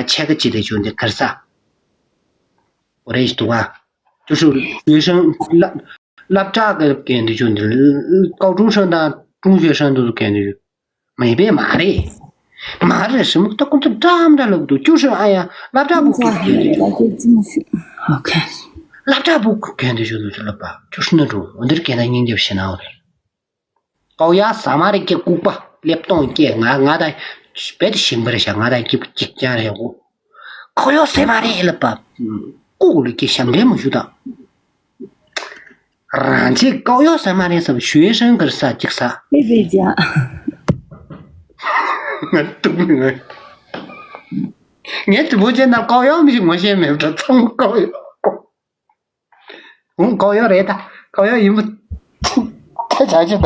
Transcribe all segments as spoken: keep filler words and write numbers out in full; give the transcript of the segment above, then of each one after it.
ཕྱེད་ཀ་ཅིག་རེད་བྱུང་དེ་གར་ས། འོ་རེད་ཞིག་འདུག་ག་ཅོ་ཧྲུའུ་学生 སློབ་སློབ་གྲྭ་གི་རྒན་དེ་བྱུང་དེ་高中生དང་中学生དུ་རྒན་དེ་བྱུང་མེད་པས་མ་རེད། མ་རེད་ཟེར་མོ་ད་ཁོ་ཚོ་འདྲ་མི་འདྲ་ལབ་འདུག་ཅོ་ཧྲུའུ་ཨ་ཡ་སློབ་གྲྭ་བུ་གི་རྒན་དེ་བྱུང་། ཨོ་ཁེ། སློབ་གྲྭ་བུ་གི་རྒན་དེ་བྱུང་དུ་ཚོ་ལབ་པ་ཅོ་ཧྲུའུ་ན་འགྲོ་འོ་འདིར་རྒན་དང་སྙིང་རྗེ་བྱེད་ན་འོ་རེད། ཀའོ་ཡ་ཟ་མ་རེད་ཀྱི་ལྐུགས་པ་ཀླད་སྟོང་སྐྱེས། ང་ང་དང་རྦད་དེ་ཞིང་པ་རེད་ཤག་ང་དང་སྐྱིད་པོ་གཅིག་རྐྱང་རེད་འོ། ཀའོ་ཡ་ཟ་མ་རེད་ལབ་པ། ལྐུགས་ལ་ཀྱི་ཞབས་འདྲེན་མ་ཞུ་དང་། རང་ཆེ་ཀའོ་ཡ་ཟ་མ་རེད་ཟ་བ་学生གར་ས་གཅིག་ཟ། མི་རེད་ཅག་ང་སྡུག་ནི་ང་། ངས་དྲི་བ་བྱས་ན་ཀའོ་ཡ་མི་ཞིག་ངོ་ཤེས་མེད་པ་འདྲ་ཚང་མ་ཀའོ་ཡ། ཧུང་ཀའོ་ཡོ་རེད་ད། ཀའོ་ཡོ་ཡིན་པ། ཁྱེད་ཆ་ཆེ་ད།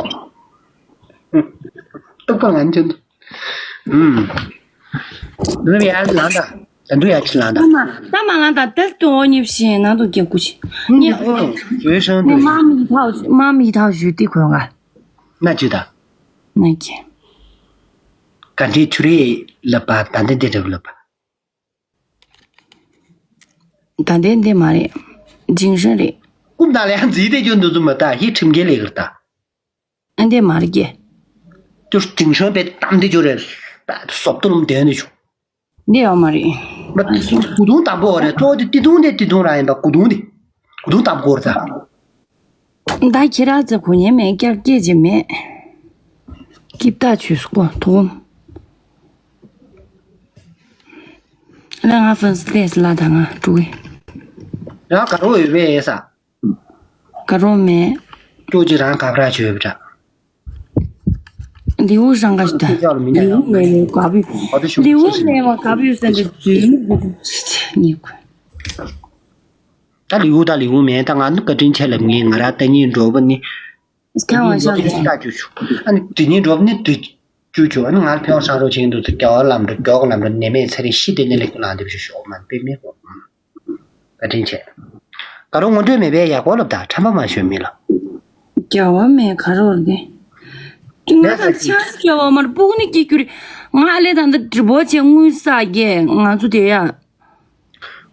སྟུག་པ་ང་ཆེ་ད། ཨུམ། འདི་ནི་ཡར་ལངས་ད། ད་འདུ་ཡར་ཅི་ལངས་ད། ད་མ་ད་མ་ལངས་ད་དེ་ལྟོ་ཉིབ་ཤིང་ནང་དུ་སྐྱེ་དགུ་ཤི། ཉེ་ཨོ། ཡོད་ཤང་དུ། མ་མི་ཐའོ་མ་མི་ཐའོ་ཞུ་ཏི་ཁོ་ང་། ན་ཅི་ད། ན་ཀྱི། ག་འདྲའི་ཆུ་རེད་ལབ་པ་ད་འདི་འདི་རེད་ལབ་པ། ད་ལྟའི་འདི་མ་རེད། ཇིང་ཧྲན་རེད། རྐུབ་ནང་ལ་ཡང་འཛིན་དེ་ཅོ་འདུག་ཚུལ་མ་ད་ཧི་ཁྲིམས་འགལ་ལས་ཀར་ད། ཨ་འདི་མ་རེད་ཀྱེ། ཅོ་ཇིང་ཧྲན་པའི་གཏམ་དེ་ཅོ་རེད། སོབ་ཏུ་ལུམ་དེ་འདི་ཆུ། འདི་ཡོད་མ་རེད། མ་ཨ་སོ། གུ་དུང་དམ་པོ་རེད་གཙོ་བོ་དེ་ཏི་དུང་དེ་ཏི་དུང་རང་ཡིན་པ་གུ་དུང་དེ། གུ་དུང་དམ་པོ་རེད་ད། ད་ཁྱེད་རང་ཚོ་གོ་ཉན་མེད་སྐྱག་སྐད་ཅིག་མེད། སྐྱིབ་ཏག་ཆུ་སྐོ་ཐོག་ལ་ང་ཧྥན་སི་ལས་ལ་ད་ང་འགྲོ་གི། ཡང་དགའ་རོགས་ཡོད་པས་ས། དགའ་རོགས་མེད། ཅོ་ཅི་རང་དགའ་ར་ཆོས་པ་འདྲ། ལིའུ་རང་ག་ཞིག་ད། ལིའུ་མེད་ནས་དགའ་བུ། ལིའུ་མེད་བ་དགའ་བུ་ཟེར་འདི་རྫུན་མི་གོ་ཉེ་གོ། ད་ལིའུ་ད་ལིའུ་མེད་ད་ང་ནི་བཀའ་དྲིན་ཆེ་ལབ་ངེས་ང་ར་ལྟ་ཉིན་འགྲོ་བ་ནི། ཁ་བ་ཤ་ལ་ཤ་ཅུ་ཆུ། ཨ་ནི་དེ་ཉིན་འགྲོ་བ་ནི་དུས་ཅུ་ཆུ་ཨ་ནི་ང་ལ་ཕེའོ་ཧྲ་རོ་ཆེན་དུ་དུ་རྒྱ་བ་ལམ་འགྲོ་མགྱོགས་ལམ་འགྲོ་ནད་མེད་ཚེ་རིང་ཤི་དེ་ནི་ལེགས་པོ་ལང་དེ་བཞུ་ཤོག་མ་པེ་མེ་གོ། བཀའ་དྲིན་ཆེ། དགའ་རོགས་ངོ་འཕྲོད་མེད་པའི་ཡག་པོ་ལབ་ད་ཁྲམ་པ་མ་ཞོན་མི་ལ། རྒྱ་བ་མེད་ག་རོགས་རེད། ང་ད་ཆང་རྒྱ་བ་མར་སྤུག་ནི་སྐྱེ་རྒྱུ་རེད། ང་ཨ་ལེ་ད་འདི་འདྲི་བོ་ཆེ་དངུལ་ས་རྒྱས་ང་ཚོ་དེ་ཡ།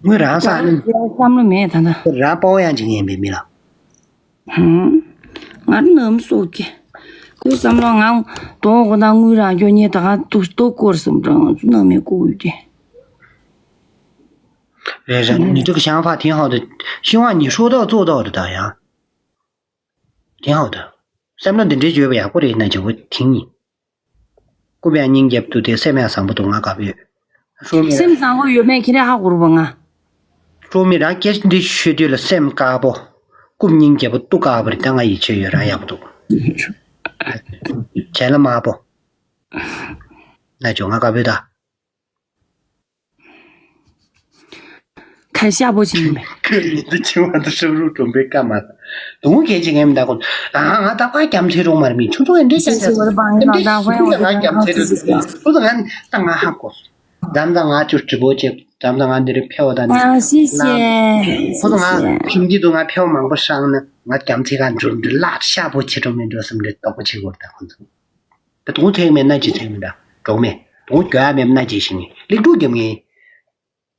དངུལ་རང་ས་ནི། བསམ་བློ་མེད་ད་ད། རང་པོ་ཡང་བྱེད་ངེས་མེད་མི་ལ། ཧུམ། ང་ནམ་སོགས་ཀྱི། ཁོའི་བསམ་བློ་ང་དོང་གོ་ན་དངུལ་རང་སྐྱོ་ཉེ་ད་ག་ཏུ་ཏོ་སྐོར་སུམ་རང་ཚོ་ནམ་མེད་ཀོ་ཡོད་དེ། རེད་རེད། ཉི་ཁྲི་གི་ཤང་ཧྥ་ཐེན་ཧའོ་དེ་ཤིང་ཧྭ་ཉི་ཧྲོ་ཏོ་ཙོ་ཏོ་རེད་ད་ཡང་། ཐེན་ཧའོ་དེ། སེམས་ལ་འདི་འདྲའི་བརྗོད་པ་ཡག་པོ་རེད་ན་བྱེད་པོ་ཐིང་ཡིན། རྐུབ་ཡང་སྙིང་རྒྱབ་ཏུ་དེ་སེམས་ཡང་བཟང་པོ་འདུག་ང་དགའ་པོ་ཡོད། ཧྲོ་མེ། སེམས་བཟང་པོ་ཡོད་མེད་ཁྱེད་རང་ཧ་གོ་རུ་བ་ང་། ཀྲོ་མི་རང་སྐད་འདི་ཤོད་དུས་ལ་སེམས་དཀར་པོ། རྐུབ་སྙིང་རྒྱ་པོ་སྟུ་དཀར་པོ་རེད་ད་ང་ཡིད་ཆེས་ཡོད་རང་ཡག་པོ་འདུག་བྱས་ལ་དམར་པོ། ན་ཅོ་ང་དཀར་པོའི་ད། ཁ་ཤག་པོ་བྱིན་མེད། ཁོས་ཉིན་དུ་ཆུང་བ་དུ་ཧྲུབ་རུབ་སྒྲོམ་པའི་སྐར་མ་དང་། དུང་གལ་ཆེ་ངས་མི་ད་གོ། ཨ་ང་ད་ཁ་རྒྱམ་ཚེ་རུང་མར་མི་ཆུང་ཆུང་ཨེ་འདྲེ་ཤག་ཤག་ཨེ་འདྲེ་ཤག་ཤག་ང་རྒྱམ་ཚེ་རུང་། ཁོ་ད་ང་ནི་ད་ང་ཧ་གོ། འཛམ་ད་ང་ཅོ་དྲི་བོ་ཅེ་འཛམ་ད་ང་འདི་རེ་ཕེ་བ་ད་ནི། ཨ་ཤི་ཤི། ཁོ་ད་ང་ཤི་ཤི། ཁྱིམ་གྱི་དུ་ང་ཕེ་བ་མང་པོ་ཧྲང་ན་ང་རྒྱམ་ཚེ་ག་འགྲོ་འགྲོ་ལ་ཤག་པོ་ཆེ་འགྲོ་མི་འགྲོ་སམ་རེ་དོག་པོ་ཆེ་གོ་ད་ཁོ་ཚོ། ད་དུང་ཚེག་མེད་ན་ཅི་ཚེག་མེད་ད་གྲོགས་མེད་དུང་གྱོ་ཡ་མེད་ན་ཅི་ཤི་ངེ་ལེགས་དྲུག་རྒྱབ་ངེ་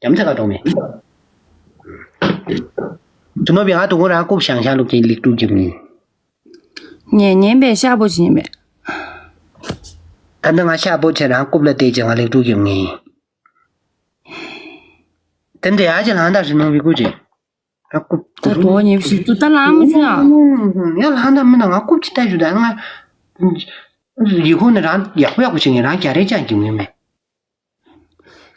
རྒྱམ་ཚེག་ག་གྲོགས་མེད། དུ་ནོ་བི་ང་དུང་རང་རྐུབ་ཤང་ཤང་ལུག་ཅིག་ལེགས་དྲུག་རྒྱབ་ངེ། ངས་ཉན་པའི་ཤག་པོ་ཅིག་ཡིན་པས། ད་ནི་ང་ཤག་པོ་ཆེ་རང་རྐུབ་ལ་བལྟས་ཀྱི་ང་ལེགས་དྲུག་རྒྱབ་ངེ། དེ་འདྲ་ཡ་ཅི་ལང་ད་རི་ནོ་བི་ཀུ་ཅེ། ད་དོ་ཉེ་བཞི་ཏུ་ད་ལང་མི་ཤེས་ན། ཡ་ལང་ད་མི་ན་ང་རྐུབ་ཅི་ལྟ་ཞུ་ད་ང་། ཡི་ཁུ་ནི་རང་ཡག་པོ་ཡག་པོ་བྱེད་ངེ་རང་རྒྱ་རེ་ཅང་གི་ངེ་མེད།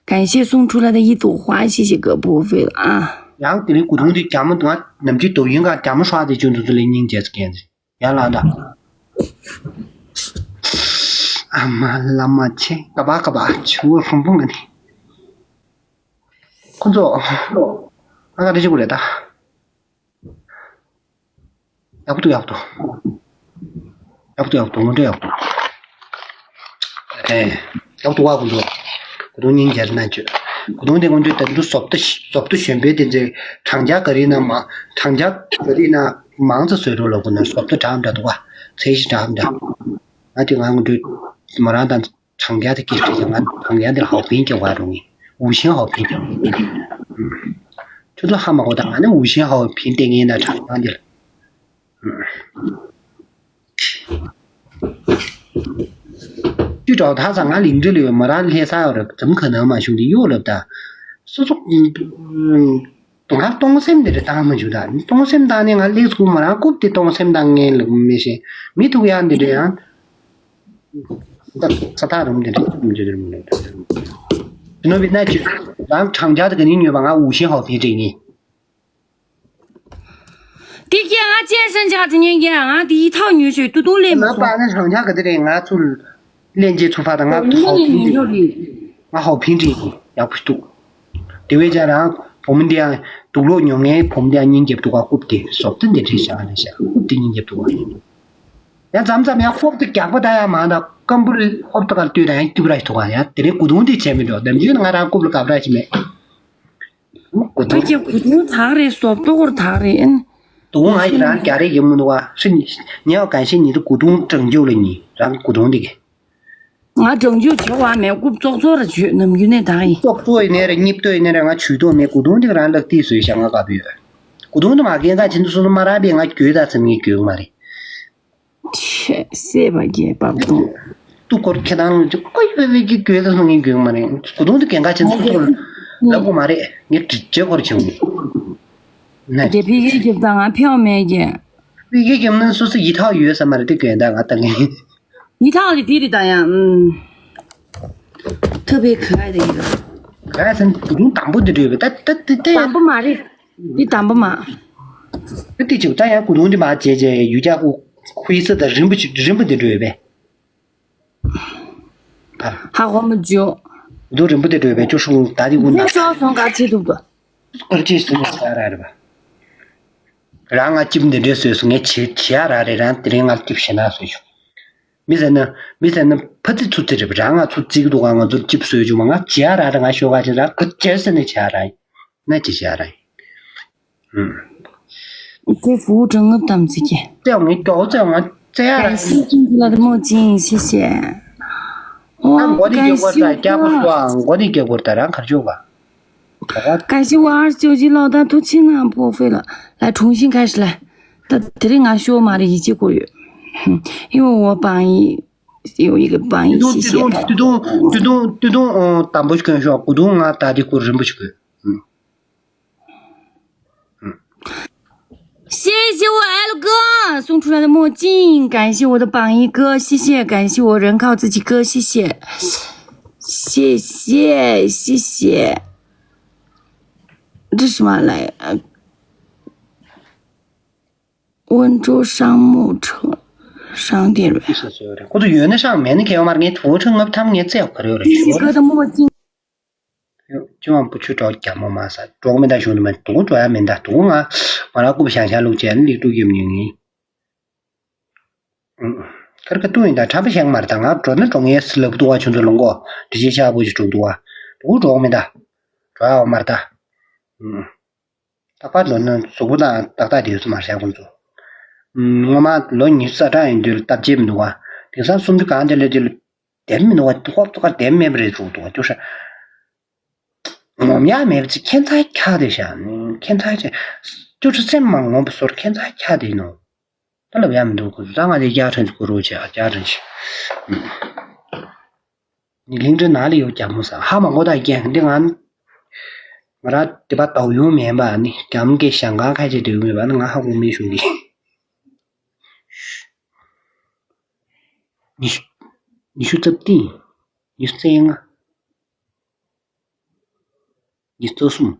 感谢送出来的一朵花，谢谢葛波菲啊。 ཡང་དེ་རིང་གུ་དུང་དེ་རྒྱ་མོ་ང་ནམ་རྒྱུན་དོ་ཡིན་ག་རྒྱ་མོ་ཧྲ་དེ་ཅུང་དུ་དུ་ལེ་སྙིང་རྗེ་ཚ་གན་ཟེར་ཡང་ལང་ད། ཨ་མ་བླ་མ་ཆེ་ཀ་བ་ཀ་བ་ཆུ་བོ་ཧྲུམ་བུ་ང་ནི། ཁོ་ཚོ། ང་ག་རེ་བྱེད་དགོས་རེད་ད། ཡག་པོ་འདུག་ཡག་པོ་འདུག་ཡག་པོ་འདུག་ཡག་པོ་འདུག་ངོ་སྤྲོད་ཡག་པོ་འདུག་ཨེ། ཡག་པོ་འདུག་བ་གུ་འདུག་གུ་དུང་སྙིང་རྗེ་ན་བཅོས། གུ་དུང་དེ་ངོ་སྤྲོད་དེ་འདུག་བཟོ་ལྟ་བཟོ་ལྟ་གཞོན་པའི་དེ་ཚོས་གྲང་ཇག་ག་རི་ན་མ་གྲང་ཇག་ག་རི་ན་མང་ཙམ་བཟོས་རོགས་ལ་གུ་ན་བཟོ་ལྟ་འདྲ་འདྲ་འདུག་བ་ཚེ་ཞིག་འདྲ་འདྲ། ང་དེ་ང་ངོ་སྤྲོད་མ་རང་དང་གྲང་ཇག་དེ་སྐད་ཆ་ང་གྲང་ཇག་དེ་ལ་ཧའོ་ཕིན་གྱི་བ་རུང་ངི། 五星好评。嗯，就是还蛮好的，俺那五星好评点给那厂商的了。嗯。就找他上俺领着了，没他黑啥了，怎么可能嘛，兄弟，又了的。是说，嗯，嗯，懂他东西的，当然没觉得，东西当年俺历史没人顾的东西当年了，没些，没图样的这样。 ད་ས་ཐག་རིང་པོ་དེ་འདྲ་མི་འཇུ་དེར་མི་འགྲོ། ནོ་བི་ན་ཅི་རང་གྲངས་ཆ་དེ་ག་ནས་ཉོས་པ། ང་五星好评རེད་ངས། དེ་ཀྱེ་ང་健身卡ཉོས་ཀྱེ། ང་དེ་一套ཉོས་ཤོག་ཏུ་ཏུ་ལས་མི་ང་པ་སོང་། ནི་གྲངས་ཆ་ག་དེ་རེད། ང་ཚུར་ལེན་རྗེས་ཚུར་ཕ་དང་ང་ཉོས་ཤོག་རེད། ང་好评རེད་ཡག་པོ་འདུག་དེ་བས་ཀྱང་རང་བུ་མོ་འདི་ཡང་དུག་ལོག་ཉོ་ངའི་བུ་མོ་འདི་ཡང་སྙིང་རྗེ་འདུག་ག་རྐུབ་དེ་བཟོ་ལྟ་འདི་འདྲས་བཞག་རེད་ཤག་རྐུབ་དེ་སྙིང་རྗེ་འདུག་ག་ཡང་མཚམས་མཚམས་ཡང་ཧོབ་ཏེ་རྒྱག་པ་ད་ཡང་མང་ད་སྐམ་པོ་རེད། ཧོབ་ཏེ་གར་ལྟོས་ད་ཡང་སྐྱིད་པོ་ར་ཞིག་ཐོགས་ཡང་དེ་རིང་གོས་ཐུང་དེ་བྱས་མི་འགྲོ། ནམ་རྒྱུན་ང་རང་རྐུབ་ལ་དགའ་པོ་ར་ཞིག་མེད། གོས་ཐུང་། ཨ་ཀྱེ་གོས་ཐུང་དག་རེད། སོབ་ཏོ་གོར་དག་རེད་ཨན། དུང་ང་ཡི་རང་རྒྱ་རེ་ཡིན་མི་འདུག་བ། ཧྲི་ཉི་ཉེ་བ་གང་ཤེས་ཉི་དུ་གོས་ཐུང་གྲང་རྒྱུ་ལ་ཉི་རང་གོས་ཐུང་དེ་གི། ང་གྲང་རྒྱུ་བྱེད་བ་མེད། རྐུབ་ཙོག་ཙོག་ར་བྱོས་ནམ་རྒྱུན་ནས་དག་ཡིན། ཙོག་ཙོག་ཡིན་ནའི་རེད། སྙིབ་ཏོ་ཡིན་ནའི་རེད། ང་བྱུས་ཏོ་མེད། གོས་ཐུང་དེ་གི་རང་ལག་ཏིས་བཟོས་ཤག་ང་དགའ་པོ་ཡོད། གོས་ཐུང་དེ་མ་གན་ག་ཆེན་དུ་སོ་སོ་མ་རག་པས་ང་གྱོད་ད་ཚེ་མི་གྱོད་མ་རེད། ཆེ་སེ་བ་རྒྱལ་པ་དུང་། ཏུ་སྐོར་ཁྱེད་རང་ལ་ཅིག་ཀོ་ཡོད་པའི་གི་གྱོད་ད་སོང་ངས་གྱོད་མ་རེད། གོ་དུང་དུ་གན་ག་ཆེན་སོ་སོ་ལ་ལབ་གོ་མ་རེད། ངས་དྲི་རྗེ་སྐོར་བྱུང་ནས། ནས། རྒྱལ་ཕི་གི་རྒྱབ་དང་ང་ཕེའོ་མེད་ཀྱི། ཕི་གི་རྒྱབ་ན་སོ་སོ་ཡི་ཐག་ཡོད་ས་མ་རེད་དེ་གྱོད་ད་ང་ད་ངས། ཡི་ཐག་གི་དེ་རེད་ད་ཡང་། ཐུབ་པའི་ག་རེ་ཡིན། ག་རེ་ཟེར་ན་གོ་དུང་དང་པོ་དེ་འདྲ་ཡོད་པས་ད་ད་དེ་དེ། དང་པོ་མ་རེད། འདི་དང་པོ་མ། ཨ་ཏི་ཅིག་ད་ཡང་གོ་དུང་འདི་མ་བྱས་རྗེས་ཡུ་རྒྱ་ཁུ་ཁུ་ཡི་ས་ད་རིང་པོ་ཅིག་རིང་པོ་འདི་འགྲོ་ཡོད་པས། ཧ་ཧོ་མོ་ཇོ། གོ་དུང་རིང་པོ་འདི་འགྲོ་ཡོད་པས་ཅོ་ཧྲུ་ད་དེ་ཀུན་ན། ཁྱེད་ཤོག་སོང་ག་ཚིག་འདུག་ཏོ། སྐོར་ཅིག་སུ་ངས་ས་ར་རེད་པ། རང་ང་ཅིབ་འདི་འདྲས་བཟོས་སོང་ངས་བྱེད་བྱེད་ཡ་ར་རེད། རང་དེ་རིང་ང་ཅིབ་ཞེ་ན་བཟོས་བྱུང་། མི་ཟེར་ན་མི་ཟེར་ན་ཕ་ཙི་ཚུ་ཙི་རེད་པ། རང་ང་ཚུ་ཙིག་འདུག་ག་ང་ཚུར་ཅིབ་བཟོས་བྱུང་མ་ང་བྱེད་ཡ་ར་རེད། ང་ཤོག་ག་ཅིག་རང་ག་བྱེད་ཟེར་ནས་བྱེད་ཡ་ར་ཡིན། ན་ཅི་བྱ་ར་ཡིན། ཁོས་ཧྥུའུ་ཀྲང་ངབ་དམ་ཚིག་གི། བཙལ་བ་ངས་ཀྱོག་བཙལ་བ་ང་བཙལ་ཡ་ར་ཡིན། 感谢辛苦了的墨镜，谢谢。 ཨ་མགོ་ནི་རྒྱག་དགོས་ད་རྒྱག་པ་སོ་ཨ་མགོ་ནི་རྒྱག་དགོས་ད་རང་གར་ཆོག་ག། ད་ག། 感谢我二十九级老大兔气囊破费了，来重新开始来。ད་དེ་རིང་ང་ཤོག་མ་རེད་ཡིད་ཆེས་སྐོར་ཡོད། 因为我榜一有一个榜一，谢谢。 ཏུ་ཏུ་ཏུ་ཏུ་ཏུ་ཏུ་ཏུ་ཏུ་ཨོ་དམ་པོ་ཞིག་གོན་ཤོག་གོ་དུང་ང་ད་དེ་སྐོར་རིན་པོ་ཞིག་གོན། 谢谢我L哥送出来的墨镜，感谢我的榜一哥，谢谢，感谢我人靠自己哥，谢谢，谢谢，谢谢。这什么来？呃，温州商贸城商店呗。 ཁོ་ཚོ་ཡོད་ན་ཤང་མེད་ན་ཁྱེད་ཡོད་མ་རེད། ངས་དུ་ཁྲི་ལྔ་བཅུ་ཐམ་ངས་བཙལ་ག་རེ་ཡོད་རེད་ཞུ། 哥的墨镜。 ཅི་མང་པོ་ཆུ་གྲོགས་རྒྱ་མོ་མ་ས་གྲོགས་མི་འདའ་བྱུང་དུ་མ་དུ་གྲོགས་ཡ་མི་འདའ་དུ་ང་མ་ར་རྐུབ་ཤང་ཤང་ལུག་བྱས་ན་ལིག་ཏུ་ཡེམ་ཉུང་ངི། ཁར་ཁ་ཏུ་ཡིན་ད་ཁྲམ་པ་ཤང་མ་རེད་ད། ང་གྲོ་ན་གྲོང་ངའི་སི་ལབ་ཏུ་བ་ཆུ་འདུ་ལུང་གོ་དྲི་ཆེ་ཤ་པོ་ཅི་གྲུབ་ཏུ་བ་དུ་གྲོགས་མི་འདའ་གྲོགས་ཡ་བ་མ་རེད་ད། རྟག་པར་ལོ་ན་གཟུགས་པོ་དང་ཏག་ཏག་དེ་ཚོ་མར་བཞག་ཁོང་ཚོ། སྔོན་མ་ལོ་ཉི་ཤུ་རྩ་གྲངས་ཡིན་དུས་ལ་སྟབས་བྱེད་མི་འདུག་བ། དེང་སང་སུམ་ཅུ་གང་དེ་ལས་དེ་ལ་བདེན་མི་འདུག་བ། ཧོབ་ཏུ་ཁར་བདེན་མེད་པ་རེད་འདུག་འདུག་བ་སྐྱོ་ཤ། ངོམ་ཡག་མེད་པ་ཅིག་ཁྱད་མཚར་ཁྱག་དེ་བཞག་ནི་ཁྱད་མཚར་ཅིག་སྐྱོ་ཤ་སེམས་མ་ངོམ་པ་སོར་ཁྱད་མཚར་ཁྱག་དེ་ཡིན་ནོ། ད་ལབ་ཡག་མི་འདུག་ཁོ་ཚོ་ད་ང་དེ་རྒྱག་ཕྲན་ཅིག་ཁོ་རོ་བྱས་རྒྱག་ཕྲན་ཅིག་ནི་གླིང་ཕྲན་ནང་ལ་ཡོད་རྒྱ་མོ་ས་ཧ་མ་གོ་ད་རྒྱན་འདི་ང་ང་ར་དེ་པ་དའུ་ཡོང་མེད་པ་ནི་རྒྱ་མོ་གི་ཞང་ཁང་ཁ་ཆེ་དེ་ཡོང་མེད་པ་ནི་ང་ཧ་གོ་མེད་ཞུ་གི། ཉི་ཤུ་ཉི་ཤུ་རྩ་བདུན། ཉི་ཤུ་རྩ་ལྔ། ཉི་ཤུ་རྩ་གསུམ།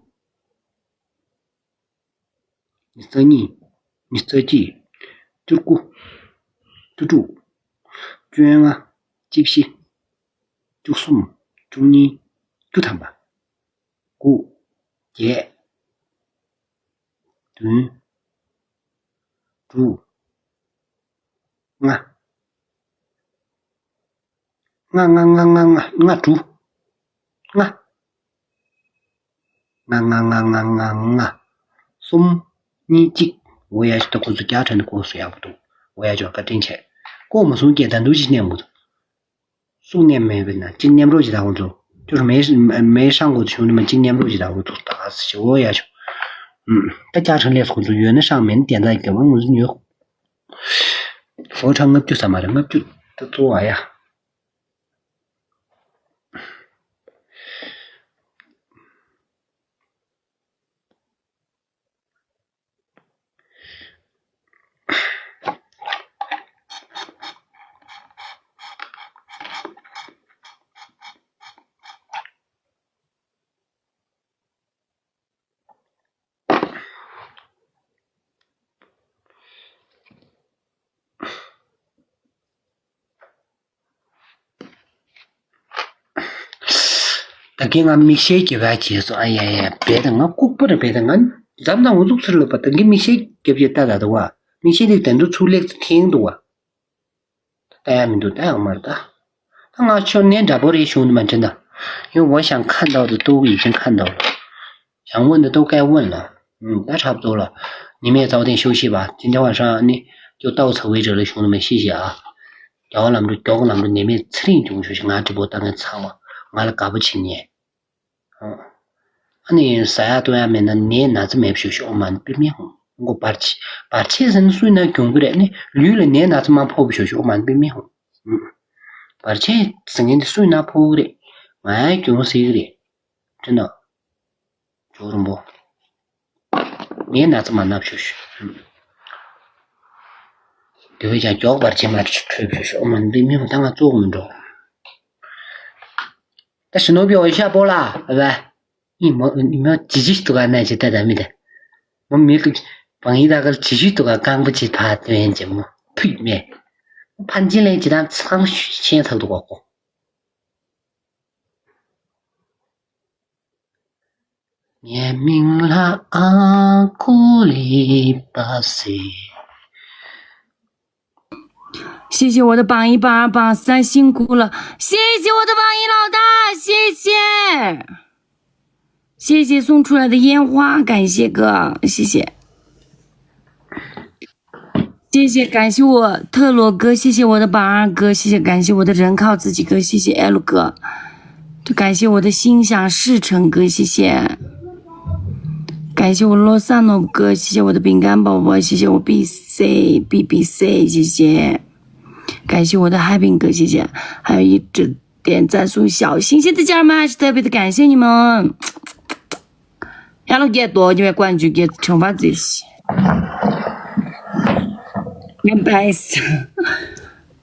ཉི་ཤུ་རྩ་གཉིས། ཉི་ཤུ་རྩ་གཅིག་བཅུ་དགུ། བཅུ་དྲུག་བཅོ་ལྔ། བཅུ་བཞི། བཅུ་གསུམ། བཅུ་གཉིས། བཅུ་ཐམ་པ། དགུ། བརྒྱད། བདུན། དྲུག་ལྔ། ལྔ་ལྔ་ལྔ་ལྔ་ལྔ་ལྔ་དྲུག་ལྔ། ལྔ་ལྔ་ལྔ་ལྔ་ལྔ་ལྔ། གསུམ། གཉིས་གཅིག་འོ་ཡ་ཞིག་ཏུ་ཁོ་ཚོ་རྒྱ་ཕྲན་དུ་ཁོ་སུ་ཡག་པོ་འདུག་འོ་ཡ་ཅོ་བཀའ་དྲིན་ཆེ། ཁོ་མ་སོང་སྐད་ད་འདུག་ཅིག་གནས་མོ་འདུག་སུ་གནས་མེད་པས་ན་ཅི་གནས་རོགས་ཅི་ད་ཁོ་ཚོ། 就是没没上过去那么经验不知道我都打死我也就嗯，大家成列红就原来上面点赞给我我就有佛唱我就什么的我就都做呀。ད་གིན་ང་མིག་ཤེལ་རྒྱབ་ཡ་བྱས་སོང་། ཨ་ཡ་ཡ། བས་ད་ང་ལྐུགས་པ་རེད། བས་ད་ང་འཛམ་དང་འུ་ཚུགས་ཚུར་ལབ་པ། ད་གིན་མིག་ཤེལ་རྒྱབ་ཡས་ལྟ་ད་འདུག་བ། མིག་ཤེལ་དེ་དེ་འདུག་ཚུར་ལེགས་ཚུར་འཐེན་འདུག་བ། ལྟ་ཡ་མི་འདུག་ལྟ་ཡ་མ་རེད་ད། ད་ང་ཁྱོད་ནས་འདྲ་པོ་རེད་བྱུང་འདུག་མ་དྲན་ད། ཡང་འོ་ཞང་ཁ་འདའ་འདུག་ཏོག་ཡིན་ཅིང་ཁ་འདའ་ལ། ཞང་འོན་ད་ཏོག་སྐད་འོན་ལ། ད་འཁྲབ་ཏོ་ལ། ཉི་མས་རྩ་བ་བརྟན་ཤོག་ཤེས་པ་དེ་འདྲ་བ་རང་ནི། ཁྱོད་ལྟ་བུ་ཚ་བའི་རེ་ལ་བྱུང་འདུག་མ་ཤེས་ཤེས་ཨ། རྒྱ་བ་ལམ་འགྲོ་མགྱོགས་ལམ་འགྲོ་ནས་མེད་ཚེ་རིང་བྱུང་ཤོག་ཤེས། ང་གྲི་པོ་ལྟ་ངན་ཚང་བ་ང་ལ་དགའ་པོ་བྱེད་ཉེ། ཨ་ནི་ཟ་ཡག་གཏོང་ཡག་མེད་ན་ནད་ན་ཚ་མེད་ཤོག་ཤོག་ཨོ་མ་ནི་པི་མི་ཧོང་མགོ་བར་ཆད་བར་ཆད་ཟེར་ན་སུས་ན་གྱོང་གི་རེད། ནི་ལུས་ལ་ནད་ན་ཚ་མ་ཕོག་པ་ཤོག་ཤོག་ཨོ་མ་ནི་པི་མི་ཧོང་། བར་ཆད་ཟེར་མཁན་དེ་སུས་ན་ཕོག་གི་རེད། ང་ཡང་གྱོང་ཟེར་གི་རེད། དྲན་ནོ། ཇོ་རིན་པོ། ངས་ན་ཚ་མ་ན་བཞུ་ཞུ། དེ་བས་ཀྱང་མགྱོགས་པར་བྱེད་མ་འཕྲོད་བཞུ་ཞུ། ཨོ་མ་འདི་མི་མོ་ད་ང་ཙོག་མི་འགྲོ། ད་ཞི་ནོ་བི་འོ་ཤ་པོ་ལ་བ། ཨི་མོ་མོ་ཇི་ཇི་ཏུ་ག་ན་ཇི་ད་ད་མི་ད། མོ་མི་ཏུ་བང་ཡི་ད་གར་ཇི་ཇི་ཏུ་ག་རྐང་པ་ཇི་ཕ་ཏུ་ཡན་ཇི་མོ་ཕུད་མེ། ཕན་ཅི་ལན་ཇི་དང་ཚང་ཤུ་ཆེན་ཚག་ཏུ་གོ་གོ། ངའི་མིང་ལ་ཨ་ཀུ་ལི་པ་ཟེར།谢谢我的榜一、榜二、榜三，辛苦了！谢谢我的榜一老大，谢谢，谢谢送出来的烟花，感谢哥，谢谢。 谢谢，感谢我特罗哥，谢谢我的榜二哥，谢谢，感谢我的人靠自己哥，谢谢 L 哥，感谢我的心想事成哥，谢谢，感谢我洛萨诺哥，谢谢我的饼干宝宝，谢谢我 B C B B C，谢谢，感谢我的 Happy 哥，谢谢，还有一直点赞送小心心的家人们，还是特别的感谢你们。 ཡ་ལོ་རྒྱས་དོ་ཉི་མའི་ཀོན་ཇུ་རྒྱས་ཁྲང་པ་ཛི་ཤི། ངན་པས།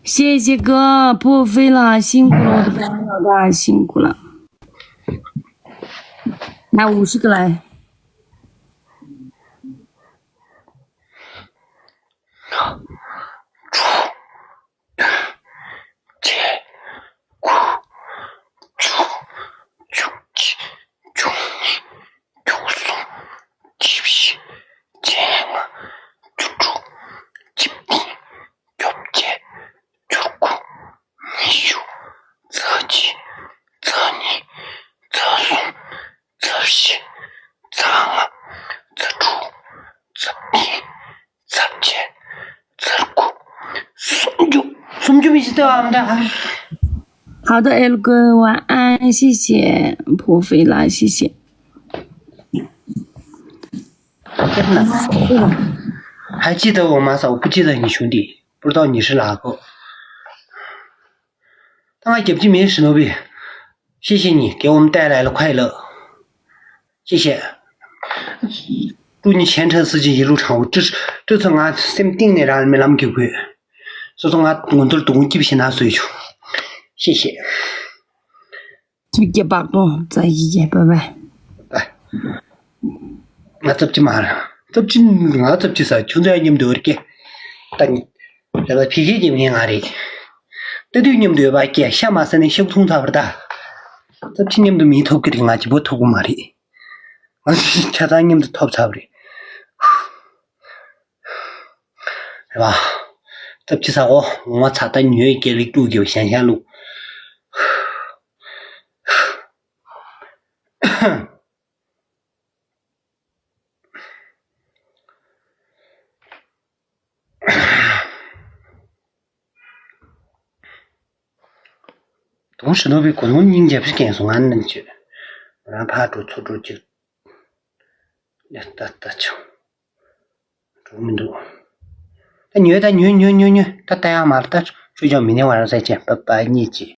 谢谢哥，破费了，辛苦了，我的朋友们，辛苦了。来，五十个来。 བརྒྱད། དགུ། བཅུ། བཅུ་གཅིག་བཅུ་གཉིས། བཅུ་གསུམ། བཅུ་བཞི། བཅོ་ལྔ། བཅུ་དྲུག་བཅུ་བདུན། བཅོ་བརྒྱད། བཅུ་དགུ། ཉི་ཤུ། རྩ་གཅིག་རྩ་གཉིས། རྩ་གསུམ། རྩ་བཞི། རྩ་ལྔ། རྩ་དྲུག་རྩ་བདུན། རྩ་བརྒྱད། རྩ་དགུ། སུམ་ཅུ། སུམ་ཅུ་མི་ཤི་ཏེ་བའམ་ད། 好的，L哥晚安，谢谢，破费了，谢谢。 还记得我吗？早不记得你兄弟，不知道你是哪个。 ད་ང་རྒྱབ་ཀྱི་མེད་ཞི་ནོ་བི། 谢谢你给我们带来了快乐。 谢谢。 祝你前程似锦，一路长虹。这这次 ང་སེམས་གཏིང་ནས་རང་ལ་སྨོན་ལམ་རྒྱག་དགོས། སོ་སོ་ང་ངོ་ཐུར་དུང་སྐྱིབ་ཤི་ན་སོས་ཆོག 谢谢。 ཐུགས་རྗེ་བག་ཏོ་ཙ་ཡི་ཡེ་བ་བ། ང་ཙབ་ཅི་མ་རེད། ཙབ་ཅི་ང་ཙབ་ཅི་ས་ཁྱོད་ཚོ་ཡང་མཉམ་དུ་ཡོད་ཀྱི། ད་ནི། ད་ལ་ཕི་ཁེ་ཀྱི་ངས་ང་རེད། ད་དུས་མཉམ་དུ་ཡོད་པ་ཀྱི་ཤ་མ་ཟ་ནས་ཤ་འཐུང་ཐབས་རེད་ད། ཙབ་ཅི་མཉམ་དུ་མི་ཐོབ་ཀྱི་རེད། ང་ཅི་པོ་ཐོབ་གི་མ་རེད། ང་ཆ་ཚང་མཉམ་དུ་ཐོབ་ཚར་བ་རེད། རེད་བ། ཙབ་ཅི་ཟ་གོ་ངོ་ཚ་ད་ཉོས་ཀྱི་རིགས་དཀྲུག་གི་ཞན་ཞན་ལུག་ཁོང་ཞི་ནོ་བི་གོ་ལོང་སྙིང་རྗེ་པོ་སྐྱེས་སོང་ང་ནི་ཅི། ང་རང་ཕར་འགྲོ་ཚུར་འགྲོ་ཅིག་ད་ད་ཆོ། འགྲོ་མི་འདུག་ད་ཉོས་ད་ཉོས་ཉོས་ཉོས་ཉོས་ད་ལྟ་ཡང་མ་ལ་ད་ཆོས་ཀྱང་མི་ཉན་བ་རང་ཟེར་ཅན་པ་པ་གཉིས་ཀྱིས་